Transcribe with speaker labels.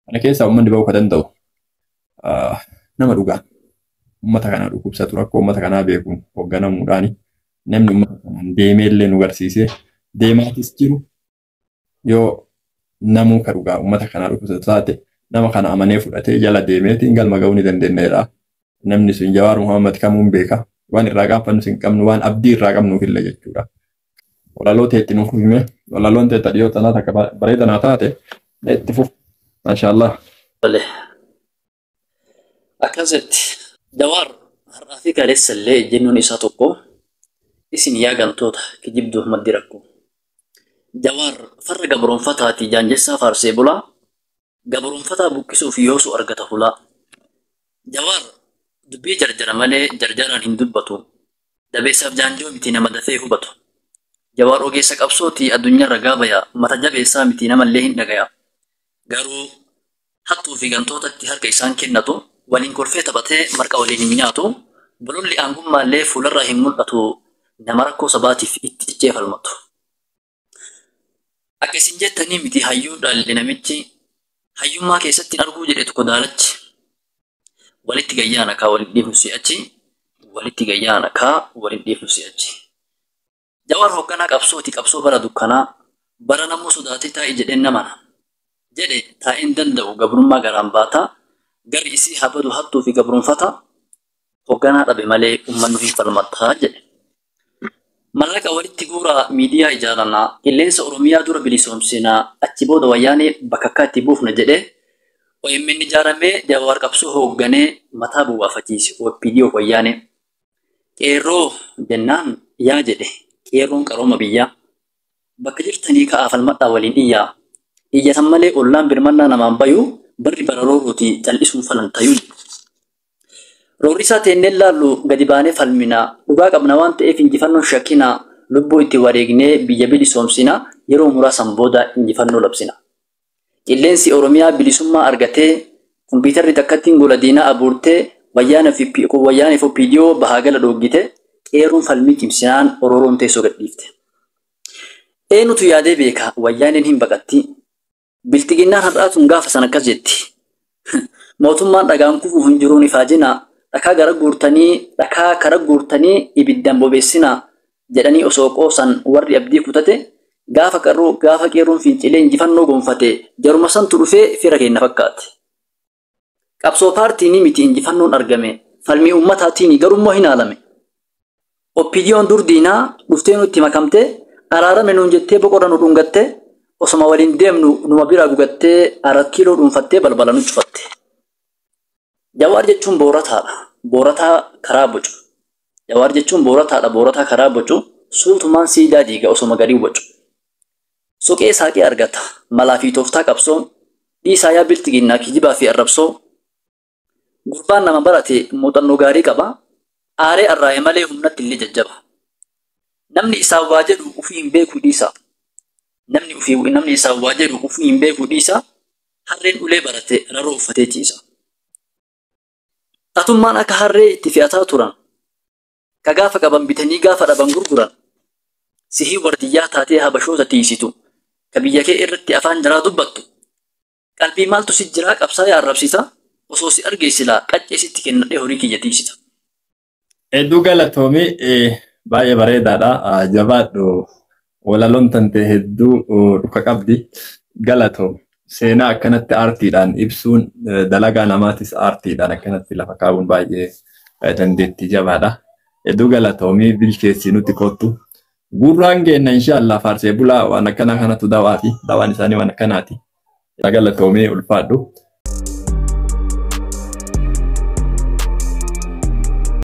Speaker 1: Kana keessaa uummanni ba'uu ka danda'u nama dhugaan uummata kanaa dhukkubsatu, rakkoo uummata kanaa beekuun hoogganamuudhaani, namni uummata kanaan deemee illee nu garsiisee deemaatis jiru, yoo namuu ka dhugaa uummata kanaa dhukkubsatu taate, nama kana amanee fudhatee jala deemeetiin galma ga'uu ni dandeenyeedha. Namni sun Jawaar Muhammad kamuun beeka. Waan irraa qaanfannu hin qabnu, waan abdii irraa qabnuuf illee jechuudha. Walaloo teetti nuuf hime. Walaloon teetta dhiyoo tanaa takka bareeda naa taate, itti fufu. Maashaallah.
Speaker 2: Tole. Akkasitti Jawaar har'aa fi kaleessa illee ejjennoon isaa tokko, isin yaa gantoota kijibduuf maddi rakkoo. Jawaar farra gabroonfataati, jaanjessaa faarsee bulaa, gabroonfataa buqqisuuf yoosu argata hulaa. Jawaar dubbii jarjara malee jarjaraan hin dubbatu. Dabeessaaf jaanjoo miti, nama dafee hubatu. Jawaar ogeessa qabsooti, addunyaa ragaa baya, mata jabeessaa miti, namallee hin dhagaya. Garuu hattuu fi gantootatti harka isaan kennatu, waliin kolfee taphatee marqa waliin hin nyaatu, bololli aangummaallee fuularraa hin mul'atu, nama rakkoo sabaatiif itti cichee falmatu. Akka isin jettanii miti hayyuu dhaalle namichi, hayyummaa keessatti hin arguu jedhe tokko daalachi. Walitti gayyaana kaa waliin dhiifnu si'achi, walitti gayyaana kaa waliin dhiifnu si'achi. Jawaar hoogganaa qabsooti, qabsoo bara dukkanaa, bara namuu sodaatee taa'i jedheen namana. Jedhe taa'een danda'u gabrummaa garaan baataa, garri isii habadu hattuu fi gabruunfata, hoogganaa dhabe malee uummanni hin falmataa jedhe. Mallaqa walitti guuraa, miidiyaa ijaaranaa, qilleensa Oromiyaa dura bilisoomsinaa, achi booda Wayyaanee bakka itti buufna jedhee, OMN ijaaramee Jawaar qabsoo hoogganee mataa buwaafachiise OPDO Wayyaanee. Qeerroo jennaan yaa jedhe, qeerroon qarooma biyyaa. Bakka jirtanii ka'aa falmadhaa waliin iyyaa. Iyyatan malee ollaan birmannaa namaan bayu, barri bara roorrooti, cal'isuun falan tayuu. Roorrisaa teenneen laallu, gadi baanee falmina, dhugaa qabna waan ta'eef injifannoon shakkina, lubbuu itti wareegnee biyya bilisoomsina, yeroo muraasan booda injifannoo labsina. Qilleensi Oromiyaa bilisummaa argatee, kompiitarri takkattiin gola diinaa abuurtee, Wayyaanee fi OPDO bahaa gala dhoggite, qeerroon falmii cimsinaan Oromoon teessoo gadhiifte. Eenyutu yaadee beeka Wayyaaneen hin baqatti? Bilxiginnaan har'aa tun gaafa sana akkas jetti. Mootummaan dhagaan kufuu hin jiruun ifaajina, dhakaa gara guurtanii, dhakaa kara guurtanii ibiddaan bobeessinaa jedhanii osoo qoosan, warri abdii kutate, gaafa qarroo gaafa qeerroon fincilee injifannoo gonfate, jaruma santu dhufee fira keenya fakkaate. Qabsoo paartiin miti injifannoon argame, falmii uummataatiin garummoo hin haalame. OPDOn dur diinaa dhuftee nutti makamtee, araarame nuun jettee boqorra nu dhungattee, osoma waliin deemnu numa biraa gugattee, arat kiiloo dhuunfattee balbala nu cufatte. Jawaar jechuun boorataadha. Boorataa karaa bocu. Jawaar jechuun boorataadha. Boorataa karaa bocu. Suutumaan siidaa diiga osoma gadii bocu. Suqee saaqee argata. Malaa fi tooftaa qabsoo. Dhiisaa yaa bilxiginnaa kijibaa fi arrabsoo. Gurbaan nama barate, muuxannoo gaarii qaba. Aaree arraa'e malee humnatti illee jajjaba. Namni isaan waa jedhu ufii hin beeku dhiisa. Namni isaan waa jedhu ufii hin beeku dhiisa. Harreen ulee barate raroo uffatee ciisa. Atummaan akka harree itti fe'ataa turan. Ka gaafa qaban bitanii gaafa dhaban gurguran. Sihii wardiyyaa taatee habashoota tiisitu. Ka biyya kee irratti afaan jaraa dubbattu. Qalbii maaltu si jiraa qabsaa yaa arrabsita? Osoo si argee silaa qaccee sitti kennadhee horii kiyya tiisita.
Speaker 1: Hedduu galatoomii, baay'ee bareedaadha. Jabaadhu, walaloon tante hedduu dhuka qabdi. Galatoom. Seenaa akkanatti aartiidhaan ibsuun, dalagaa namaatis aartiidhaan akkanatti lafa kaa'uun baay'ee dandeettii jabaadha. Hedduu galatoomii, bilcheessii nutti kottu. Gurraan geenna inshaallah, faarsee bulaa waan akkanaa kanatu dawaa fi dawaan isaanii waan akkanaati. Galatoomii, ulfaadhu.